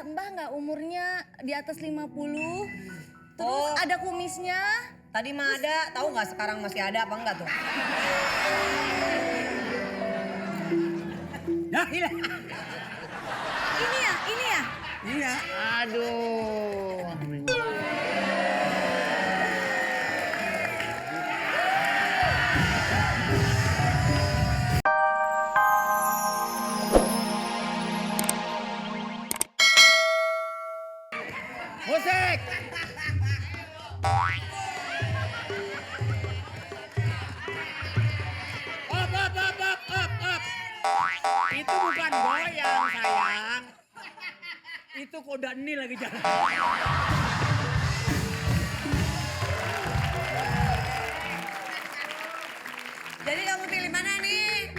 mbah nggak umurnya di atas 50? Terus ada kumisnya? Tadi mah ada, tahu nggak sekarang masih ada apa enggak tuh? Nah, hilang. Ini ya? Iya. Aduh. Musik. Up. Itu bukan goyang, sayang. Itu kuda ini lagi jalan. Jadi kamu pilih mana nih?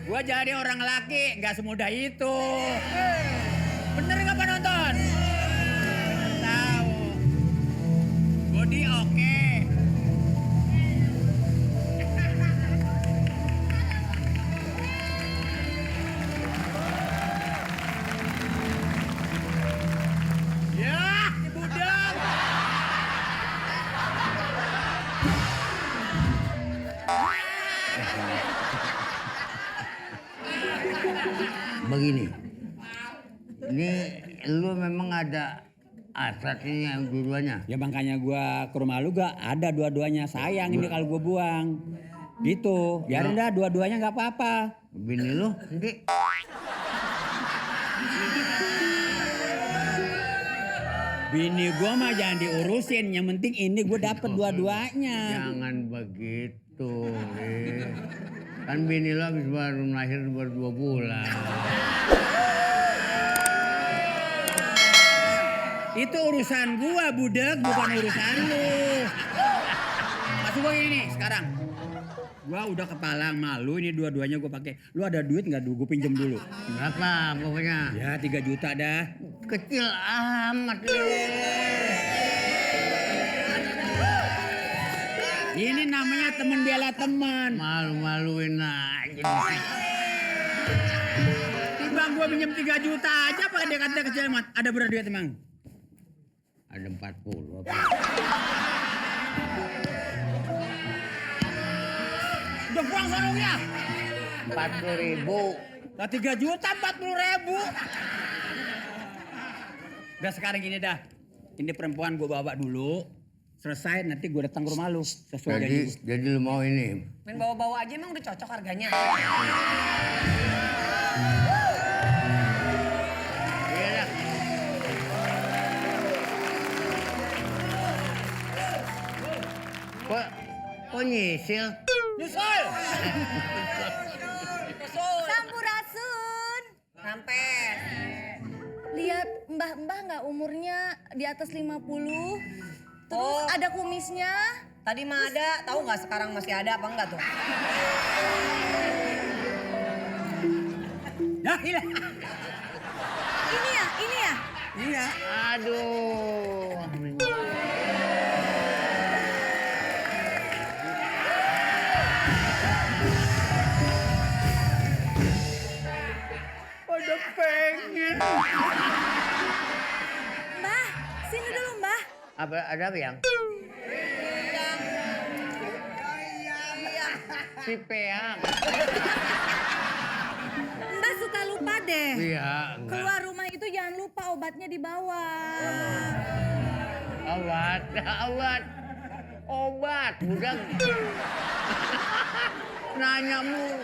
Gua jadi orang laki, nggak semudah itu. Bener nggak penonton? Tahu. Body oke. Ya, si budak. Begini. Ini lu memang ada asatnya yang dua-duanya. Ya makanya gua ke rumah lu gak ada dua-duanya. Sayang ini kalau gua buang. Gitu. Biarin dah dua-duanya nggak apa-apa. Bini lu nanti Bini gua mah jangan diurusin. Yang penting ini gua dapet dua-duanya. jangan begitu. Kan bini lu habis baru lahir baru 2 bulan. Itu urusan gua budak, bukan urusan lu. Maksud gua ini sekarang. Gua udah kepalang malu ini dua-duanya gua pakai. Lu ada duit nggak? Gua pinjem dulu. Berapa pokoknya? Ya 3 juta dah. Kecil amat lu. Ini namanya temen bela teman. Malu-maluin aja. Timbang gua pinjem 3 juta aja apa dia kata kecil amat. Ada berapa duit emang? Ada 40 apa? Udah pulang sarungnya. 40.000. Lah 3 juta 40.000. Udah sekarang gini dah. Ini perempuan gua bawa dulu. Selesai nanti gua datang ke rumah lu. Sesuai janji. Jadi lu mau ini? Main bawa-bawa aja emang udah cocok harganya. Iya dah. Kok nyisil? Nyusul. Sampurasun. Rampes. Lihat mbah-mbah nggak umurnya di atas 50? Terus ada kumisnya? Tadi mah ada, tahu nggak sekarang masih ada apa enggak tuh? Nah, hilang. Ini ya? Iya. Aduh. Pada pengen. Mbah, sini dulu mbah. Ada apa yang? Si Peang. Mbah suka lupa deh. Iya, enggak. Keluar rumah itu jangan lupa obatnya dibawa. Obat, budak. Nanya mu.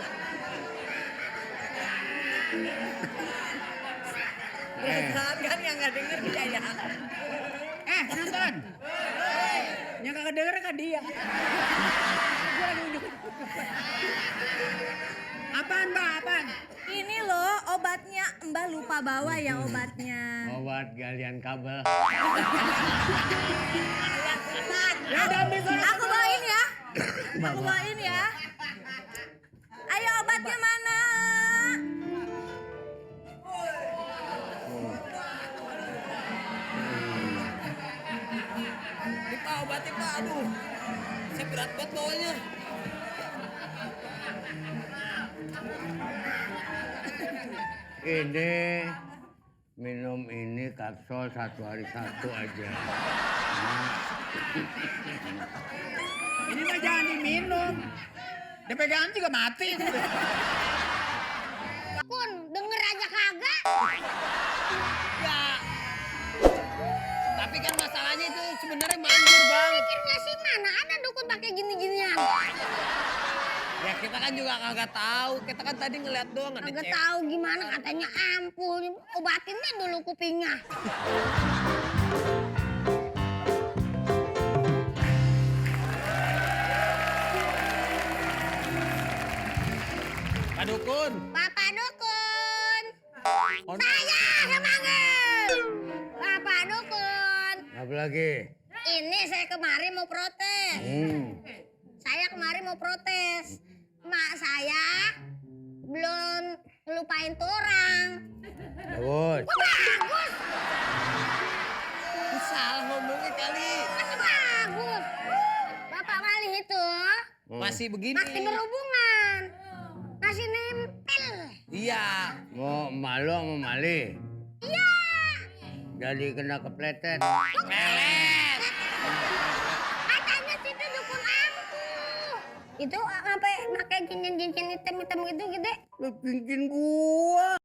Berat kan yang nggak denger dia ya. Penonton. Yang kagak denger kan dia. Gua lagi unjuk. Apaan, Mbak? Apaan? Ini loh obatnya, mbah lupa bawa ya obatnya. Obat galian kabel. Ya udah ambil sana. Aku bawain ya. Aku bawain ya. Ayo obatnya mana? Tipa obat tipa, aduh. Saya berat banget bawanya. ini minum ini kapsul 1 hari 1 aja. Ini mah jangan diminum. Dipegangan juga mati. Kun, denger aja kagak. Ya. Tapi kan masalahnya itu sebenarnya manjur, Bang. Pikir nggak sih mana ada dukun pakai gini-ginian. Ya kita kan juga kagak tahu. Kita kan tadi ngeliat doang ada Kagak cewek. tahu gimana katanya ampul. Obatinnya dulu kupingnya. Pak Dukun. Bapak dukun. On- Saya yang manggil. Bapak dukun. Apa lagi? Ini saya kemari mau protes. Saya kemari mau protes. Mak saya belum ngelupain tuh orang. Bagus. Bagus, Salah ngomongnya kali. masih bagus. Bapak Mali itu Masih begini. masih berhubungan. Masih nempel. Iya. Mau malu sama Mali? Iya. Jadi kena kepletet. Melet. Katanya situ dukun ampuh. Itu sampai pakai cincin-cincin hitam-hitam gitu gede. Lu cincin gua.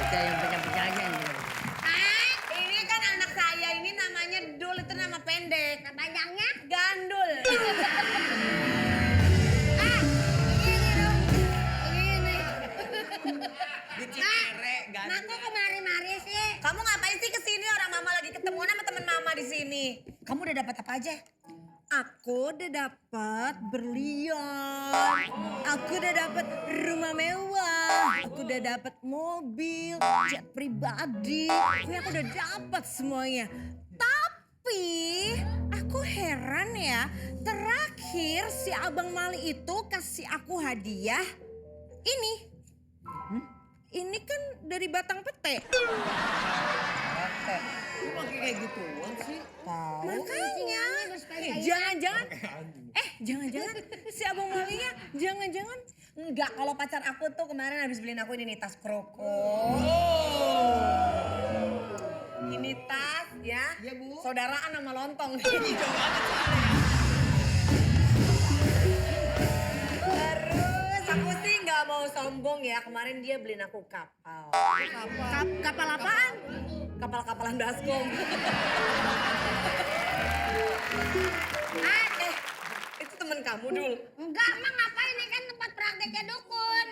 Kita yang pecah-pecahnya. Ini kan anak saya, ini namanya Dul, itu nama pendek. Nah panjangnya? Gandul. Begini dong. Begini. Di Cikere, Mak gandul. kok kemari-mari sih? Kamu ngapain sih kesini? Orang mama lagi ketemuan sama temen mama di sini. Kamu udah dapat apa aja? Aku udah dapat berlian. Aku udah dapat rumah mewah. Aku udah dapat mobil, jet pribadi. Pokoknya aku udah dapat semuanya. Tapi aku heran ya. Terakhir si Abang Mali itu kasih aku hadiah ini. Ini kan dari batang pete. Lu pakai kayak gituan sih. Makanya, jangan-jangan si Abang Malinya jangan-jangan enggak, kalau pacar aku tuh kemarin habis beliin aku ini nih tas kroko. Ini tas ya, Iya, Bu. saudaraan sama lontong. Terus aku sih nggak mau sombong ya, kemarin dia beliin aku kapal. Kapal apaan? Kapal-kapalan baskom. Itu temen kamu Dul. Enggak, emang ngapain ini kan tempat prakteknya dukun.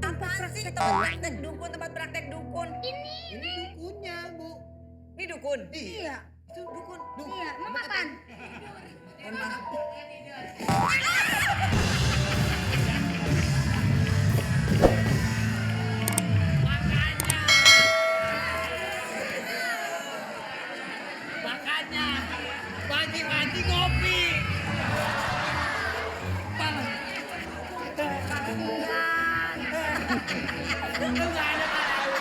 Apaan sih tempat praktek dukun, tempat praktek dukun? Ini. Dukunnya, Bu. Ini dukun? Iya. Itu dukun. Iya, emang apaan? Makanya pagi-pagi ngopi. Lu nggak ada tahu.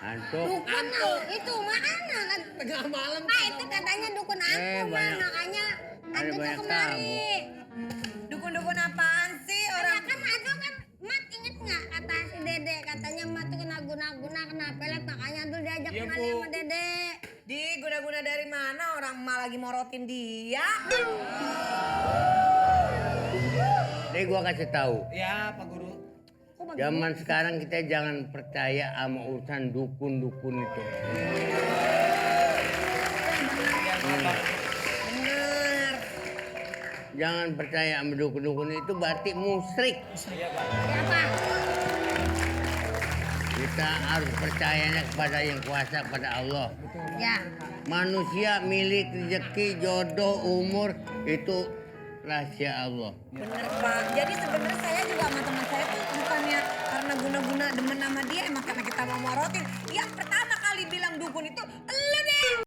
Antuk. Dukun tuh, itu mana kan? Tengah malam. Nah itu katanya dukun aku mah, banyak. makanya Ada Adu tuh banyak kemari. Dukun-dukun apaan sih Orang orang? kan Adu kan, Mat inget nggak kata si Dede, katanya Mat tuh kena guna-guna, kena pelet, makanya Adu diajak Iya, kemari Bu. sama Dede. Di guna-guna dari mana? Orang emak lagi morotin dia. Nih gua kasih tahu. Ya, Pak Guru. Zaman sekarang kita jangan percaya sama urusan dukun-dukun itu. Bener. Jangan percaya sama dukun-dukun itu berarti musyrik. Siapa? Kita harus percayanya kepada yang kuasa, kepada Allah. Ya. Manusia milik rezeki, jodoh, umur itu rahasia Allah. Bener Pak. Jadi sebenarnya saya juga sama teman saya tuh bukannya karena guna-guna demen sama dia emang karena kita mau morotin. Yang pertama kali bilang dukun itu elu deh.